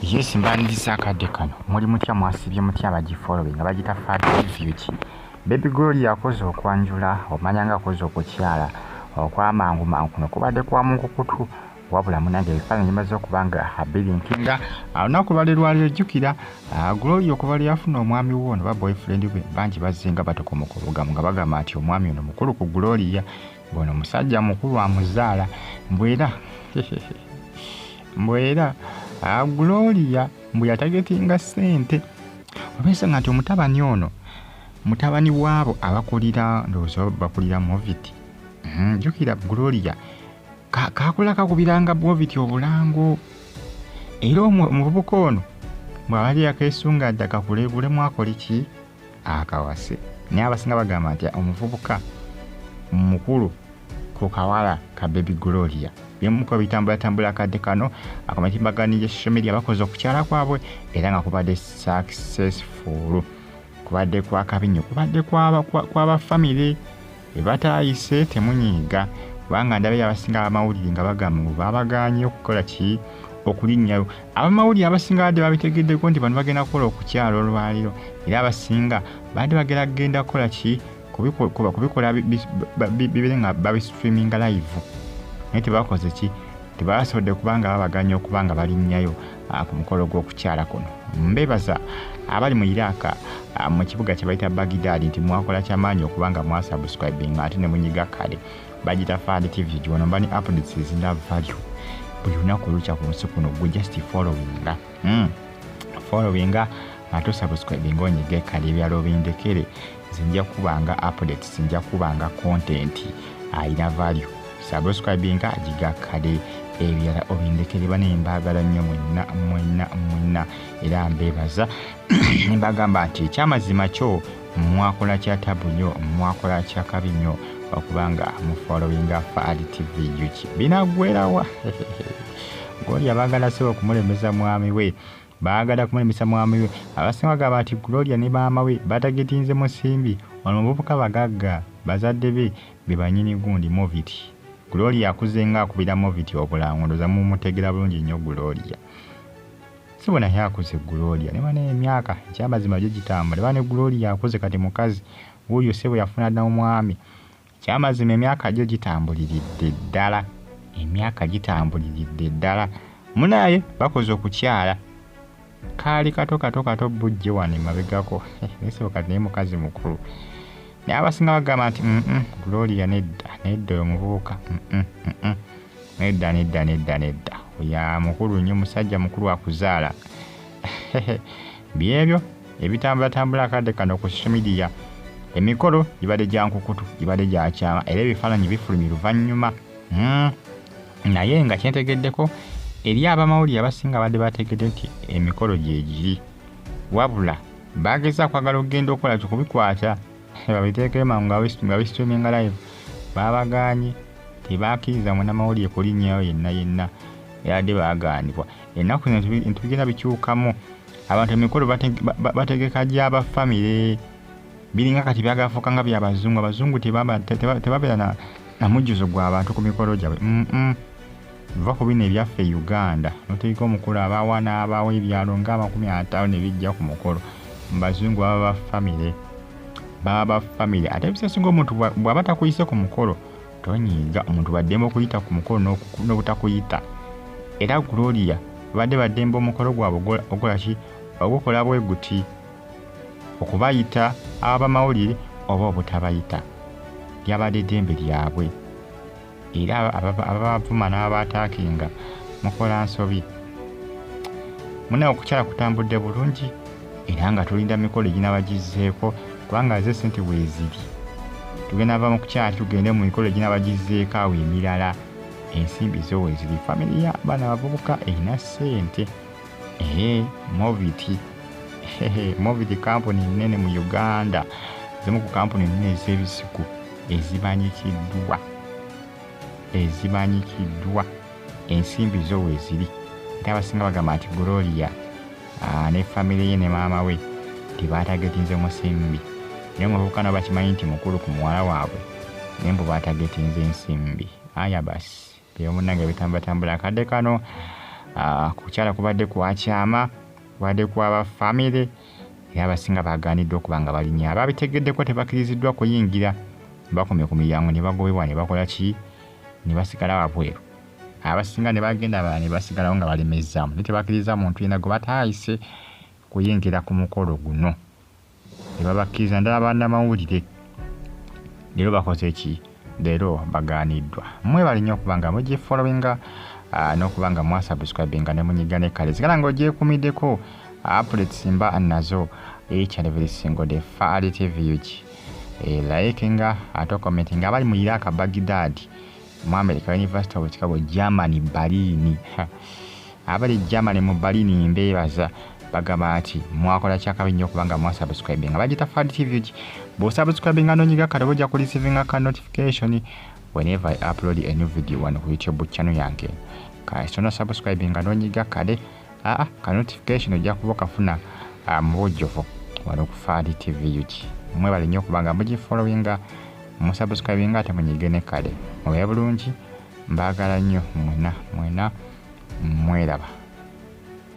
Yes, mbaniriza akadde kano. Muli mutya, mwasibye mutya abagifollowing nga bagita Fat Refuge. Baby Gloria akoze okwanjula, omanya nga akoze okukyala okwamangu mangu kuno kubadde kwa munkukutu, wabula munange ebifaananyi bimaze okuba nga birinkinga olunaku lwali lwaliro. Jjukira Gloria okuva lwe yafuna omwami we ono, ba boyfriend be, bangi bazze nga batokomoka obugambo nga bagamba nti omwami ono mukulu ku Gloria, ono musajja mukulu amuzaala, mbwera Gloria mbu yatargetinga ssente olw'ensonga nti omutabani ono mutabani waabo abakulira, ndowooza bakulira Movit. Jjukira Gloria kakula kakubiranga Movit obulango, era omuvubuka ono bw'abadde yakeesunga dda kakulebulemu akole ki, akawase. Naye abasinga bagamba nti omuvubuka mukulu ku kawala ka Baby Gloria. Byemuko bitambulatambula akadde kano akamatimbagano gya social media. Bakoze okukyala kwabwe era nga kubadde successful, kubadde kwa kabi nnyo, kubadde kwaba famire ebataayise. Temunyiiga kubanga ndabe abasinga abamawulire nga bagamba ngu babagaanye okukola ki, okulinnyayo. Abamawulire abasinga badde babitegeddeko nti bano bagenda kukola okukyala olwaliro, era abasinga badde bagenda kugenda kukola ki, kubikola bibeere nga babistreaminga live, naye tebakoze ki, tebasobodde kubanga babaganya okuba nga balinnyayo ku mukolo gw'okukyala kuno. Mbebaza abali mu Iraq, mu kibuga kye bayita Baghdad, nti mwakola kyamaanyi okuba nga mwasubscribinga ate ne munyiga kale. Bagita Fad TV giwano, mba ne updates ezina value buli lunaku olukya ku nsi kuno. Gwe just followinga, followinga ate osubscribinga, onyige kale, ebyalo bindekere. Nze nja kubanga updates, nja kubanga content ayina value. Subscribinga, giga kale, ebirala obindekere. Bane, mbaagala nnyo mwenna mwenna mwenna, era mbeebaza mbagamba nti ekyamazima kyo mwakola kya tabu nnyo, mwakola kya kabi nnyo okubanga mufollowinga Fad TV UG. Binaggwerawa? Gloria baagala sebo okumulemesa mwami we, baagala kumulemesa mwami we. Abasinga bagamba nti Gloria ne maama we batargetinze musimbi. Ono omuvubuka bagagga, bazadde be be banyini gundi Movit. Gloria akuze nga akubira Movit obulango, ndowooza mumutegeera bulungi nnyo Gloria. Sibo naye akuze Gloria ne bana emyaka ekyamazima gyo gitambula bane. Gloria akuze kati mukazi wuuyo sebo yafuna n'omwami. Ekyamazima emyaka gyo gitambuliridde ddala, emyaka gitambuliridde ddala. Munaye bakoze okukyala kaali kato kato kato bujje wano emabegako, naye sebo kati naye mukazi mukulu. Naye abasinga bagamba nti Gloria nedda nedda, oyo muvubuka nedda nedda nedda nedda, oya mukulu nnyo, musajja mukulu akuzaala. Byebyo ebitambulatambula akadde kano ku social media. Emikolo gibadde gya nkukutu, gibadde gya kyama, era ebifaananyi bifulumye luvannyuma. Naye nga kyentegeddeko eri abamawulire abasinga badde bategedde nti emikolo gyegiri, wabula bageza kwagala okugenda okukola kubikwata babiteekeo mangu nga bistreaminga live, babagaanye, tebakkiriza munnamawulire kulinnyayo yenna yenna, yadde bagaanibwa. Ennaku zino ebintu bigenda bikyukamu, abantu emikolo bategeka gy'abafamire, biringa kati byagafuuka nga byabazungu. Abazungu tebabeera na mujjuzo gw'abantu ku mikolo gyabwe. Va ku bino ebyaffe e Uganda notegeka omukolo, abaawa n'abaawo ebyalo nga 50 ne bijja ku mukolo. Mu bazungu baba bafamire, baba bafamire. Ate ebiseera omuntu bw'aba takuyise ku mukolo tonyiiga. Omuntu baddembe okuyita ku mukolo n'obutakuyita. Era Gloria babadde baddembe omukolo gwabwe ogukola ki, ogukola bwe guti, okubayita abamawulire oba obutabayita lyabadde ddembe lyabwe. Era ababavuma n'ababataakinga mukola nsobi. Munaye okukyala kutambudde bulungi, era nga tulinda mikolo eginaba gizzeeko, kubanga ze sente weeziri. Tugenda va mu kukyala tugende mu mikolo eginaba gizzeeko awo emirala, ensimbi zo weeziri. Famire ya bano abavubuka erina ssente. Ee, Movit, Movit kampuni nnene mu Uganda, zimu ku kampuni nnene ez'ebisiku ezimanyikiddwa, ezimanyikiddwa. Ensimbi zo weeziri. Ate abasinga bagamba nti Gloria ne famire ye ne maama we tebatargetinze musimbi, naye omuvubuka nabo bakimanyi nti mukulu ku muwala waabwe, naye mbu batargetinze ensimbi. Aya basi, byemunnange bitambulatambula akadde kano. Kukyala kubadde kwakyama, kubadde kwaba famire, era abasinga bagaaniddwa okuba nga balinnya. Ababitegeddeko tebakkiriziddwa kuyingira, bakomye ku miryango ne bagobebwa ne bakola ki, ne basigala wabweru. Abasinga ne bagenda, abalala ne basigalawo nga balemezzaamu, naye tebakkiriza muntu yenna gwe bataayise kuyingira ku mukolo guno. Tebabakkiriza, naddala bannamawulire. Leero bakoze ki? Leero bagaaniddwa. Mwebale nnyo okuba nga mugifollowinga n'okuba nga mwasubscribinga ne munyiga ne kale. Sigala ng'ogyekuumiddeko, updates mba nazo each and every single day. Fahad TV UG. Likinga ate commentinga. Abali mu Iraq, Baghdad, mu America, University of Chicago, Germany, Berlin. Abali Germany mu Berlin mbeebaza, bagamba nti mwakola kyakabi nnyo okuba nga mwasubscribinga. Bagita Fahad TV UG. Bw'osubscribinga n'onyiga kale, ojja kureceivinga ka notification whenever I upload a new video wano ku YouTube channel yange. Kasita onasubscribinga n'onyiga kale aa ka notification, ojja kuba okafuna mu bujjuvu wano ku Fahad TV UG. Mwebale nnyo okuba nga mugifollowinga, musubscribinga ate munyige ne kale. Mubeere bulungi, mbaagala nnyo mwena mwena, mweraba.